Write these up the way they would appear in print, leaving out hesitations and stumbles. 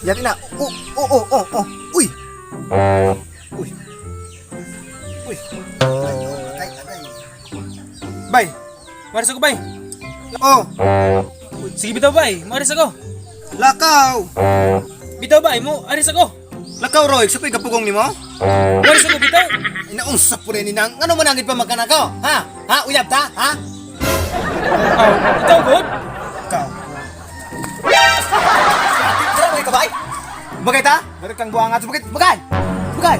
Yari na. Oh. Uy. Uy. Uy. Agay, agay. Bay. Maris ako, bay. Oh, Sige bitaw, bay. Maris ako. lakaw. Bitaw, bay. Mo, aris ako. Lakaw Roy, sa pa'y gapugong nimo? Maris ako, bitaw. Inaunsa po rin ninang. Ano man ang pa magkanakaw? Ha? Ha? Uyab ta? Ha? Aw, ikaw, god. Ikaw. Tara, mga kabay. Bagay ta? Meron kang buwangat. Bagay! Bagay! Bagay!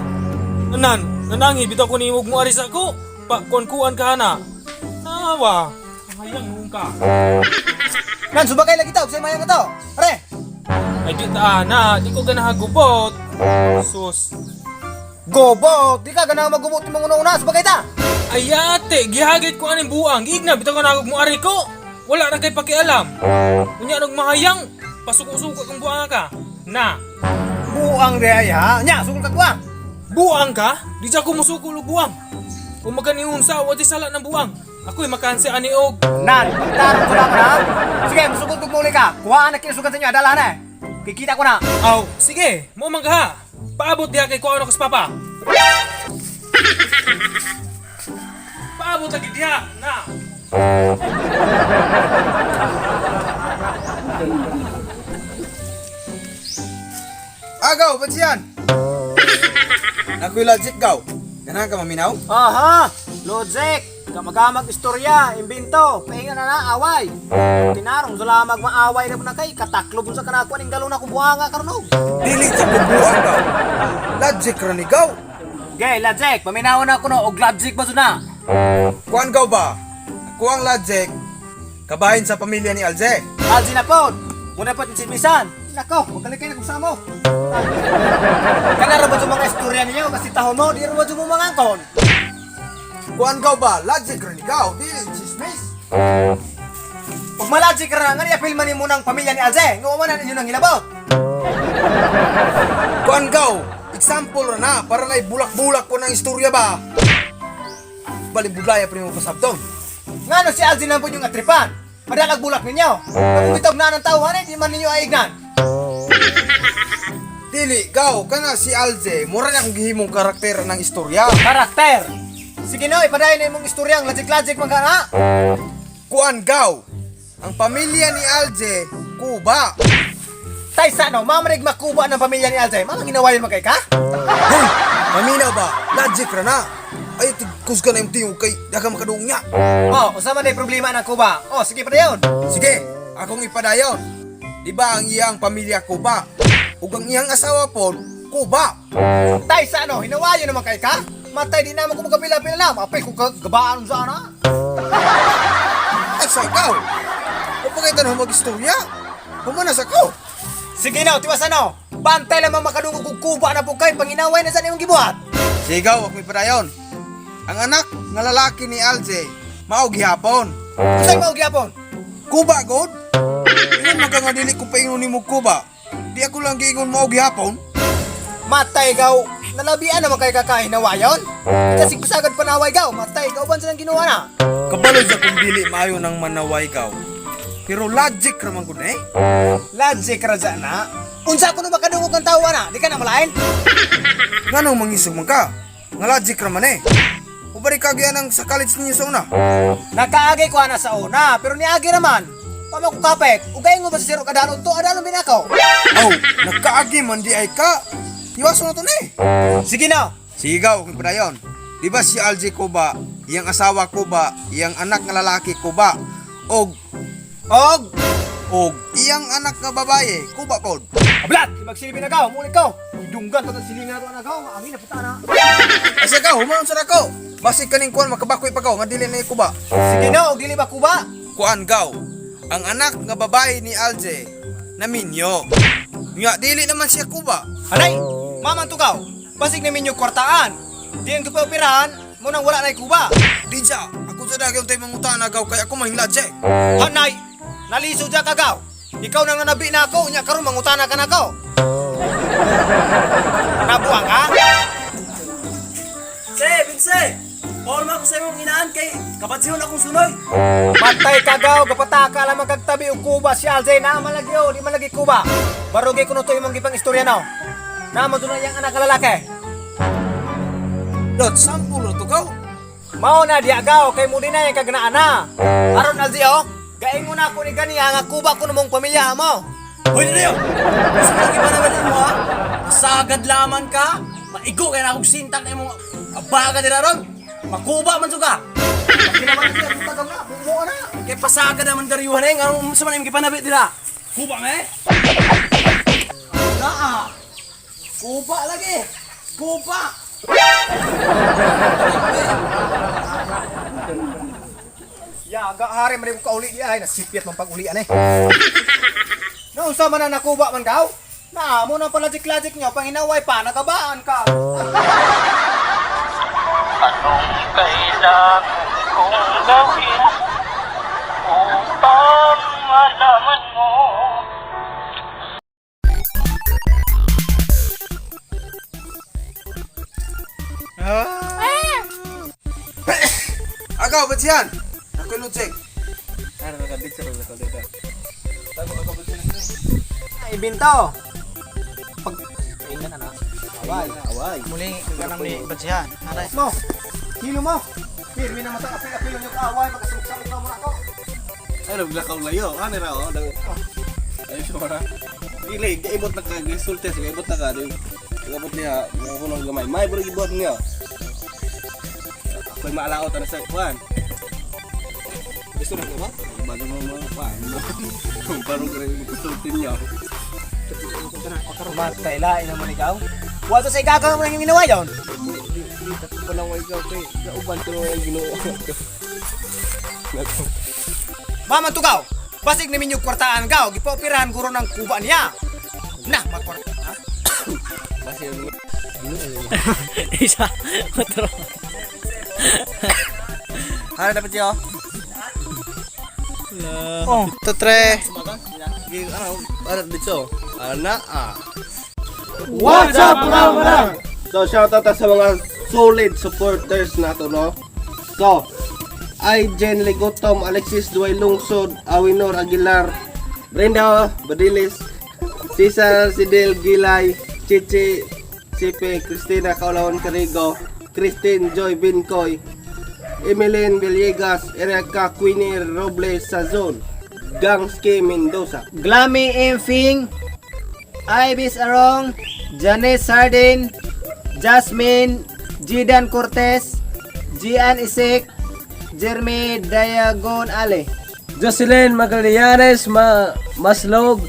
Nanan, nanangi, bitaw ko ni mo aris ako. Pa, kuan-kuan ka na. Nawa. Hayang noon ka. Nan, subagay lagi ta. Usay mayang ka to. Are! Ay, di ta, na. Di ko ganahagubot. Sus. Gobot! Di ka ganang magubot imong una-una. Subagay ta! Ay, ate, gihagit ko aning buang. Giigna, bitaw ka na mo ari ko. Wala ra kay pakialam. Unya nagmahayang. Pasuko-suko kang buang ka. Na. Buang di ay ha? Nya, sugol ka buang! Buang ka? Di siya ko musukol og buang. Kung maganiun sa, wa di sala ng buang. Ako'y makansi ani og. Nan, pagtarong ko lang ha? Sige, musugod kog muli ka. Kuhaan na kinasugan sa inyo. Adala na eh. Kikita ko na. Aw, sige, mo man ka ha. Paabot diha kay kuano kas papa. Paabot lagi diha na. Agaw, pansiyan! Nakoy logic gaw. Ganahan ka maminaw? Aha! Logic! Kamagamag istorya, imbento, pahinga na na, away. Tinarong sila magmaaway na po na kay, kataklob sa kanakuan ning galon na kubuanga karonog. Dili sa kubuan gaw. Logic ra ni gaw. Gay, logic, paminaw na ko no, og logic ba na? Kuan gaw ba? Ako ang logic. Kabahin sa pamilya ni Alze. Alzi na po, muna po simisan. Nako, magaling kayo na kung mo. Kanara ba yung mga istorya ninyo kasi taho mo, di ra ba yung mga angkon? Kuan gaw ba? Logic ra ni gaw. Dili chismis. Ug malajik ra nga niya filma nimo ng pamilya ni Alze, nga man na ninyo nang hilabot. Kuan gaw. Example ra na para na bulak-bulak ko ng istorya ba. Bali budlaya pa nimo pasabton. Ngano si Alzi na po yung atripan? Madalag bulak ninyo. Kung bitog na ng tauhan eh, di man ninyo aignan. Dili gaw kana si Alze mura na akong gihimong karakter ng istorya. Karakter! Sige no, ipadayon na imong istoryang lajik-lajik man ka na. Kuan gaw. Ang pamilya ni Alze kuba. Taysa no, mamarig makuba ng pamilya ni Alzay. Mamang ginawayon man kay ka? Hoy, maminaw ba? Logic ra na. Ay, kusga na yung tingog kay daga makadung niya. Oh, unsa man day problema ng kuba? Oh, sige padayon. Sige, akong ipadayon. Di ba ang iyang pamilya kuba? Ug ang iyang asawa po, kuba. Taysa no, hinawayon naman kay ka? Matay di naman ko magkapila-pila na. Mapay kung gabaan sa ana. Ay, sa ikaw. Kapag na mag-istorya, humana sa ko. Sige no, tiwasan no. Bantay lamang makadungog kung kuba na po kay panginaway na sa imong gibuhat. Sige, akong ipadayon. Ang anak nga lalaki ni Alje, mao gihapon. Unsay mao gyapon? Kuba, god? Ingon man ka nga dili ko paingon nimo kuba. Di ako lang giingon mao gihapon. Matay gaw, nalabian naman kay kakahinawayon. Kasi kusagad panaway gaw, matay gaw ban silang ginawa na. Kabalo sa kung dili maayo ng manaway gaw. Pero logic ra man gud eh. Logic ra dyan na. Unsa kuno makadungog ang tawa na, di ka na malain. Nganong mangisog man ka? Nga logic ra man eh. Ubari ka ang sa college ninyo sa una. Nakaagay ko ana sa una, pero niagi naman. Pama ko kapit, ugay mo ba sa siro kadalon to, adalon binakaw. Aw, nagkaagi man di ay ka. Iwaso na to ni. Sige na. Sige gaw, kung padayon. Di ba si Alji ko ba, iyang asawa ko ba, iyang anak nga lalaki ko ba, og Og, og iyang anak nga babae, kuba pod. ablat, magsilbi na gaw, muli ko. Dunggan to ng silingan na to anak gaw, angin na puta na. Asa ka, humanon sa nako. Basig kaning kuan makabakoy pa gaw nga dili na kuba. Sige na, og dili ba kuba? Kuan gaw, ang anak nga babae ni Alje naminyo. Nga dili naman siya kuba. Anay, mamang tugaw. Basig na minyo kwartaan. Di ang tupay-operahan, munang wala na kuba. Dija, ako sa dagyon tayo mangutana gaw kay ako mahing logic. Hanay, naliso dya kagaw. Ikaw nang nanabi na ako, unya karon mangutana ka na ako. Nabuang ka? Se, Vince! Porma ko sa imong inaan kay kabatsihon akong sunoy. Matay ka gaw, gapataka lamang kag tabi og kuba si Alzay na malagi oh, di malagi kuba. Barugay kuno to imong gipang istorya no. Namo doon na iyang anak nga lalaki. Lot, sample to gaw. Mao na diya gaw kay mo din na yung kagnaan na. Aron Alzay oh, gaing mo na ako ni ganiya nga kuba kuno mong pamilya mo. Hoy Leo! Gusto ko gipanawan mo ha? Sagad laman ka? Maigo kay na akong sintak na imong abaga dira ron. Makuba man suka. Ginaman siya tagaw na, bumo na. Kay pasagad naman daryuhan eh. Nganong unsa man imong gipanabi dira? Kuba me? Naa. Kuba lagi. Kuba. Yaga hari man ko kauli di ay nasipyat man pag-ulian eh. Noon sa man na nakuba man gaw? Naamo na pala lajik nyo, panginaway pa, nagabaan ka. Anong kailangan kong gawin upang malaman mo? Agaw, ba't yan? Ako yung Lodzek. Ay, binto. Pag paingan ana. Away, away. Muli, ganang ni Batsihan. Aray. Mo. Hilo mo. Pirmi na mata apil-apil nyo kaaway, makasumok-samok na mo na ako. Ay, naglakaw layo. Ano ra oh? Ay, sure. Dili, gaibot na ka, gisulti sa gaibot na ka. Gaibot niya, mga kunong gamay. May bro gibot niya. Ako'y maalaot ana sa kuan. Gusto mo ba? Bago mo mga kuan. Kung parang ka rin magkasulti niya. Matay lain na mo ikaw. Wato sa igagaw mo nang ginawa yon. Di, di, tatlo pa lang wa ikaw kay kauban ko ang Ginoo. Mama tugaw. Basig ni minyo kwartaan gaw, gipaoperahan guro ng kuba niya. Na, magkwarta. Ha? Basi yung Isa, otro. Hara dapat siya. Oh, to tre. Ano, ano dito? Ana ah. What's up, mga manang? So shoutout ta sa mga solid supporters nato no. So, ay Jen Ligotom, Alexis Duay Lungsod, Awinor Aguilar, Brenda Badilis, Cesar Sidel Gilay, Chichi Sipe, Christina Kaulawan Carigo, Christine Joy Bincoy, Emeline Villegas, Erica Queenie Robles Sazon, Gangski Mendoza. Glamy Infing, Ibis Arong, Janice Sardin, Jasmine, Jidan Cortez, Gian Isik, Jeremy Diagon Ale. Jocelyn Magallanes Maslog,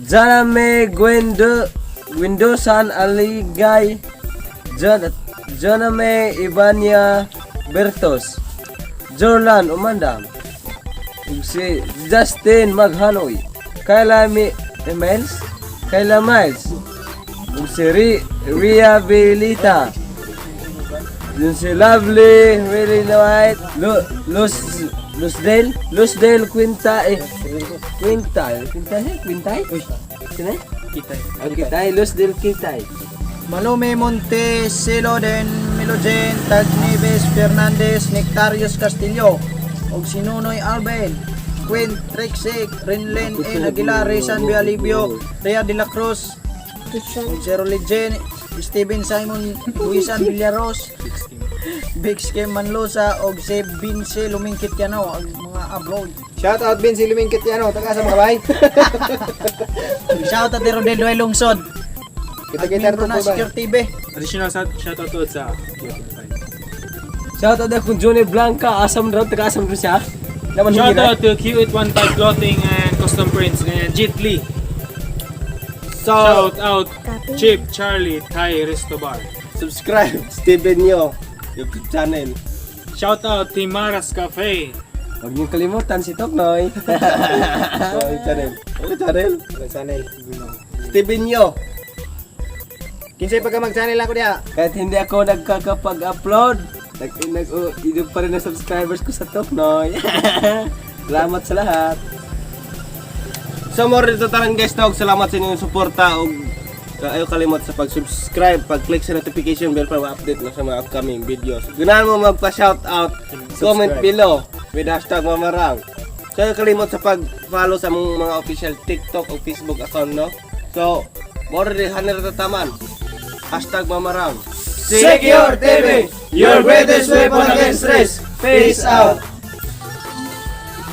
Janame Gwendo, Windosan Aligay, Janame Ibania Bertos, Jorlan Umandam, ug si Justin Maghanoy, Kayla Miles, Kayla Miles, ug si Ria Belita, yun si Lovely, Really White, Luz, Luzdale Quinta, eh, Quintal, Quintay, Quintay? Uy, sino? Kitay. Oh, Kitay, Luzdale Kitay. Malume Montes, Siloden, Milogen, Tagneves, Fernandez, Nectarius Castillo, og si Nunoy Alben, Quinn Trixie, Rinlen N. Aguilar, Rezan Villalibio, Ria de la Cruz, og si Roligin, Steven Simon, Luisan Villaros, Big Skim Manlosa, og si Vince Lumingkit Yano, ang mga upload. Shout out Vince Lumingkit yan, taga sa mga bay. Shout out ni Rodel Duay Lungsod. Kita-kita Miyembro to na po bay. Secure TV. Additional shoutout to sa Shout out kung Johnny Blanca, asam raw, taga asam raw siya. Naman hindi na. Shoutout to Q815 Clothing and Custom Prints and Jit Lee. So, Shout out Chip Charlie Thai Resto Bar. Subscribe Steven Yo YouTube channel. Shout out Timaras Cafe. Huwag niyong kalimutan si Toknoy. Okay channel. Okay channel. Okay, channel. Steven Yo. Kinsay pagka mag-channel ako diha. Kahit hindi ako nagkakapag-upload, nag nag oh, idog pa rin ang subscribers ko sa Toknoy. Salamat sa lahat. So more dito tanan guys dog, salamat sa inyong suporta ug So, ayaw kalimot sa pag-subscribe, pag-click sa notification bell para ma-update na sa mga upcoming videos. Ganahan mo magpa-shoutout, comment below with #Mamarang. So, ayaw kalimot sa pag-follow sa among mga official TikTok o Facebook account, no? So, more rin hanir tataman. #Mamarang. Secure TV, your greatest weapon against stress. Peace out.